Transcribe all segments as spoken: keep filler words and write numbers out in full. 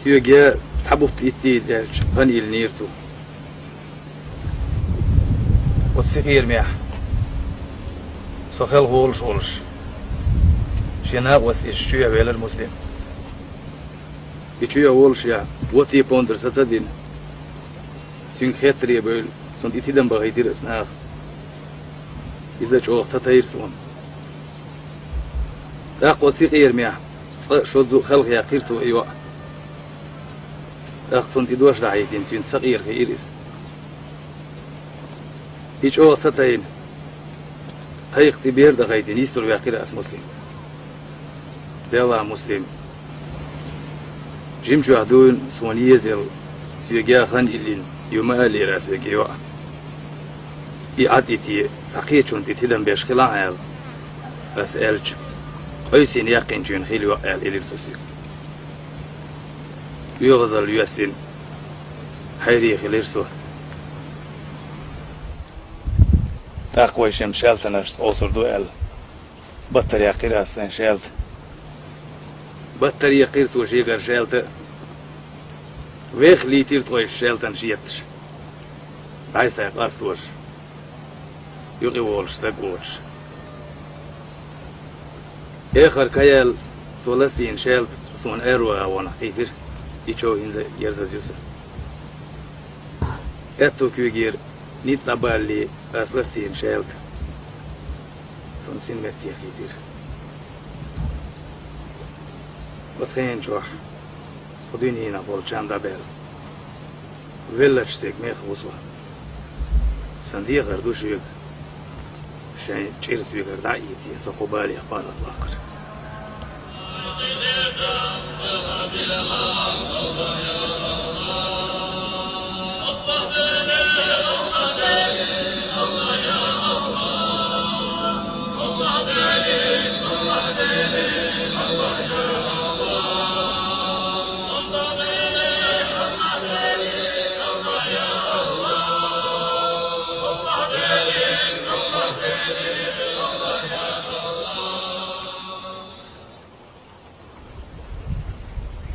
Соьга цхьа бутт иттийла даьлча, хан йиллинера цо. Оцу синкъерамехь со хелхаволуш волуш, шен накъосташца чоьхьа велира Муслим. И чоьхьа волушехь, вотте пондар саца а дина, цуьнга хеттаре бевлла, цунна тӀе тидам бахийтира аса наха. Иза чӀогӀа ца тайра суна. ТӀаккха оцу синкъерамехь цкъа а, шозза а хелхаяьккхира цо и йоӀ. ТӀаккха цунна и дош дӀахьийтина, цуьнца сакъера хиира иза. И чӀогӀа ца тайна, кхайкха тӀе бер а дахийтина, йистур ваьккхира аса Муслим. Делахь, Муслим, жимчохь дуьйна суна езаелла, соьга хан йиллина ю ма аьллера аса вега йоӀа. И Ӏад а йитий, цхьа кхечунна тӀе тидам беш хилахь аьлла, аса аьлча, къийсина яьккхинчуьнан хила йоӀ аьлла, элира цо соьга. ОьгӀазалла йоьссина, хьайре хилира со. ТӀаккха вай шен шаьлтанашца Ӏовсур ду аьлла, баттара яьккхира аса сайн шаьлта. Баттара яьккхира цо шегара шаьлта а. Вех лийтира тхойша шаьлтанаш етташ, дӀай-схьай къасталуш, юкъа волуш стаг воцуш. Эххар кхайаьлла, цо ластийна шаьлта суна аьрру агӀонах кхийтира, и чов хӀинца а ерзаза ю сан. Аьтту куьйгера ницкъ дӀабалале, аса ластийна шаьлта суна синметтехь кхийтира. Оцу хенан чохь кху дуьненах болу чам дӀабаьлла, веллачу стеган мех ву со. Сан дехар ду шуьга, шайн чӀир соьгара дӀа а ийций, со кху балех паргӀатваккхар.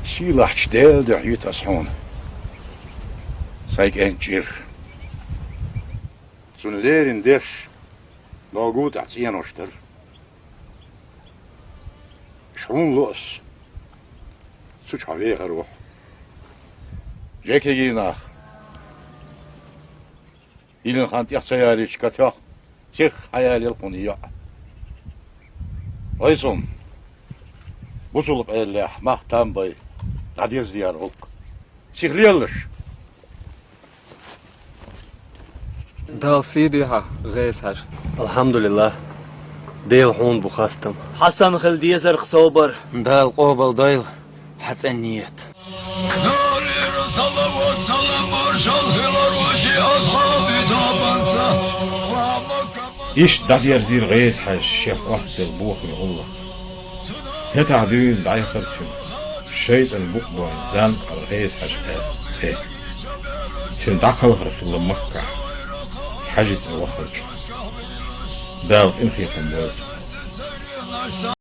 Сийлахьчу Делан дуьхьа юьту ас хьуна сайн кӀентан чӀир. Цунна леррина дерш долгу тӀехь цӀенош дара. Иш хьуна ло ас, цу чохь вехар ву хьо. Жекиги нах, йиллина хан тӀех ца ярича, катоьхна, сиха хьаялийла хьуна йоӀ. Вай сум, бусулба эллехь, мах там бай, дӀадерза дера гӀуллакх. Сиха лелалаш! Дала сий дойла хьан, ГӀеза-Хьаьжа. Алхьамдулиллах, Дела хьуна бу хастам. Хьан санна хила дезарх собар. Дала къобалдойла хьан цӀена ният. Иштта дӀадерзийра ГӀеза-Хьаьжас шех оттаделла бохаме гӀуллакх. ХӀетахь дуьйна дӀаяхара цуьнан шайтӀан букъбойн Занкъара ГӀеза-Хьаьжа аьлла цӀе. Цуьнан дӀакхалхар хилла Маккахь, Хьаьжин цӀе вахханчохь. Дала къинхетам бойла цунах.